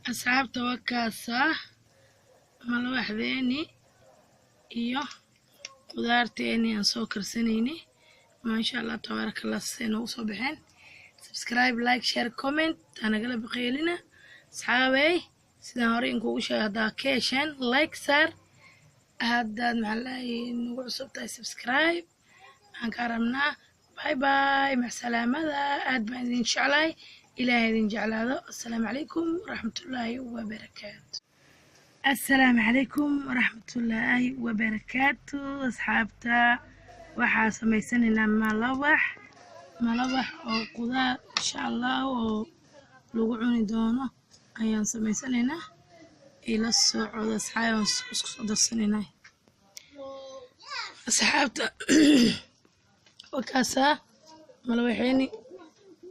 Asxaabta, waa kaasaa malawaxdeeni iyo qudaarteeni aan soo karsanayni. Maasha Allah, tabaaraka Allah, sisay noogu soo baxeen. Subscribe, like, share, comment anagala baqeelina. Asxaabey, sidaan hore inkuugu sheegay, haddaa ka hesheen like saar, haddaad maxaa lahay nagu cusub tahay subscribe waxaan kaa rabnaa. Bye bye, macsalaamada. Aad baan idin jeclahay, Ilaahay idin jeclaado. Assalaamu calaykum waraxmatullaahi wabarakaatu. Assalaamu calaykum waraxmatullaahi wabarakaatu. Asxaabta, waxaa samaysanaynaa malawax, malawax oo qudaar insha Allah oo lagu cuni doono ayaan samaysanaynaa. Ila socda asxaab, aan isku soo darsanaynaa. Asxaabta, wakaasaa malawaxeeni: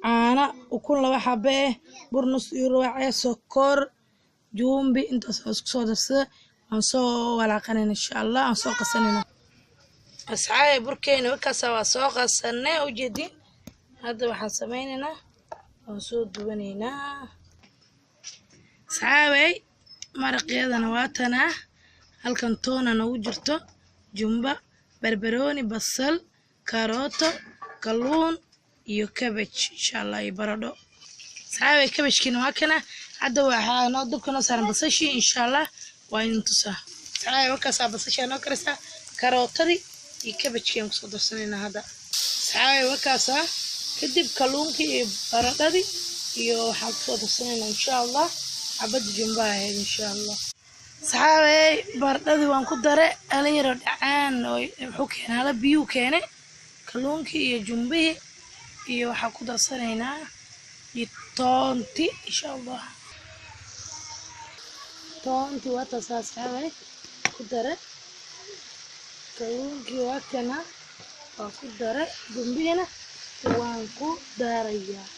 caana, ukun 2 xabe eh, bur nus iyo rubac eh, sokor, jumbi, intaas oo isku soo darsada. Waan soo walaaqanayna insha Allah, aan soo qasanayna. Asxaabi, burkeena wakaasaa, waa soo qasanay, ujeedin. Hadda waxaan sameynaynaa waan soo duwanaynaa. Asxaabey, maraqyadana waa tanaa. Halkan toona noogu jirto, jumba, barbarooni, basal, karooto, kalluun iyo cabbage insha Allah, iyo baradho. Asxaabey, cabbage-kiina waa kana. Hadda waxaa noo dabka noo saaran basashii insha Allah, waa idin tusaa. Asxaabey, wakaasaa basashaa noo karaysaa, karootadii iyo cabbage-kii aan kusoo darsanaynaa hadda. Asxaabey, wakaasaa kadib kalluunkii iyo baradhadii iyo waxaan kusoo darsanaynaa insha Allah xabadda jumbaha ahayd insha Allah. Asxaabey, baradhadii waan ku dare, ala yaroo dhacaan oo wuxuu keenay, hala biyuu keenay. Kalluunkii iyo jumbihii iyo waxaan ku darsanaynaa iyo toonti insha Allah. Toonti waa taas asxaabey, ku dare. Kalluunkii waa kana, waa ku dare. Jumbihiina waan ku darayaa.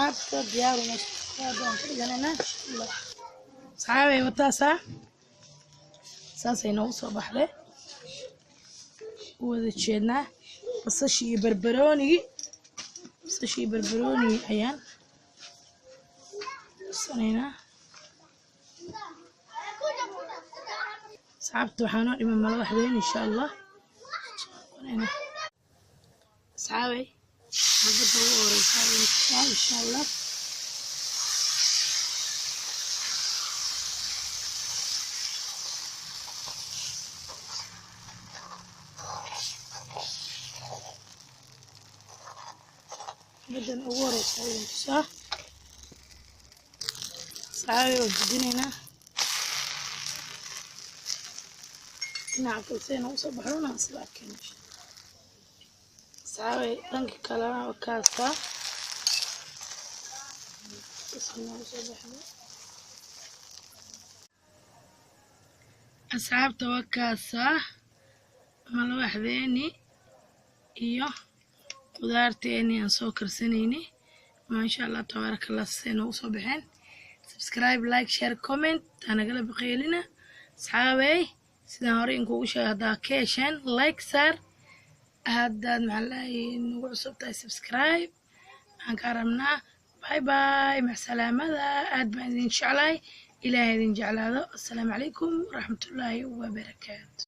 Asxaabta, diyaar hadda waan ka dhiganaynaa insha Allah. Asxaabey, wataasaa, saasay noogu soo baxday. U wada jeednaa basashii iyo barbaroonigii, basashii iyo barbaroonigii ayaan darsanaynaa. Asxaabta, waxaa noo dhiman malawaxdeen insha Allah. Asxaabey, xabadda ugu horeysa insha Allah. Xabaddan ugu horeysa ayaan tusaa. Asxaabey, waan gudinaynaa dhinaca kale si ay noogu soo baxdona aan sida arkayno. Asxaabey, dhanka kalena waa kaasaa, saas noogu soo baxday. Asxaabta, waa kaasaa malawaxdeeni iyo qudaarteeni aan soo karsanayni. Maasha Allah, tabaaraka Allah, sisay noogu soo baxeen. Subscribe, like, share, comment anagala baqeelina. Asxaabey, sidaan hore inkuugu sheegay, haddaa ka hesheen like saar, haddaad maxaa lahay nagu cusub tahay subscribe waxaan kaa rabnaa. Bye bye, macsalaamada. Aad baan idin jeclahay, Ilaahay idin jeclaado. Assalaamu calaykum waraxmatullaahi wabarakaatu.